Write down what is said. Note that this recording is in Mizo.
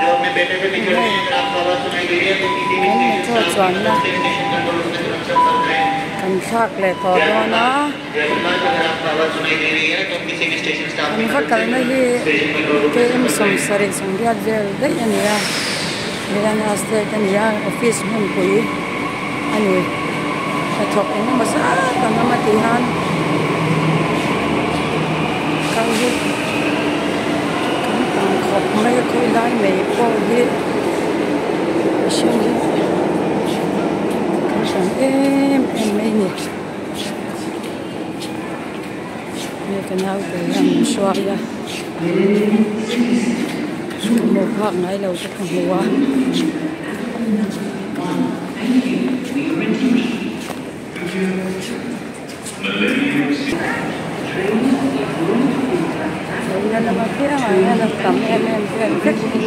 Hei kan metro chuanna kan thlak leh tawh dawn a kan va kalna hi km 70 80 vel daih a ni a Haryana state a ni a office hmunpui a ni hnathawk eng emaw zat an awm a tih hian kal hi kan tam khawp mai a khawi lai mai pawh hi mihring hi kan tam em em mai a ni hei ka naute hian min hruai a ka hmuh phak ngai lo te ka hmu a. Lei na lam apiangah hian a tam em em vel vek mai.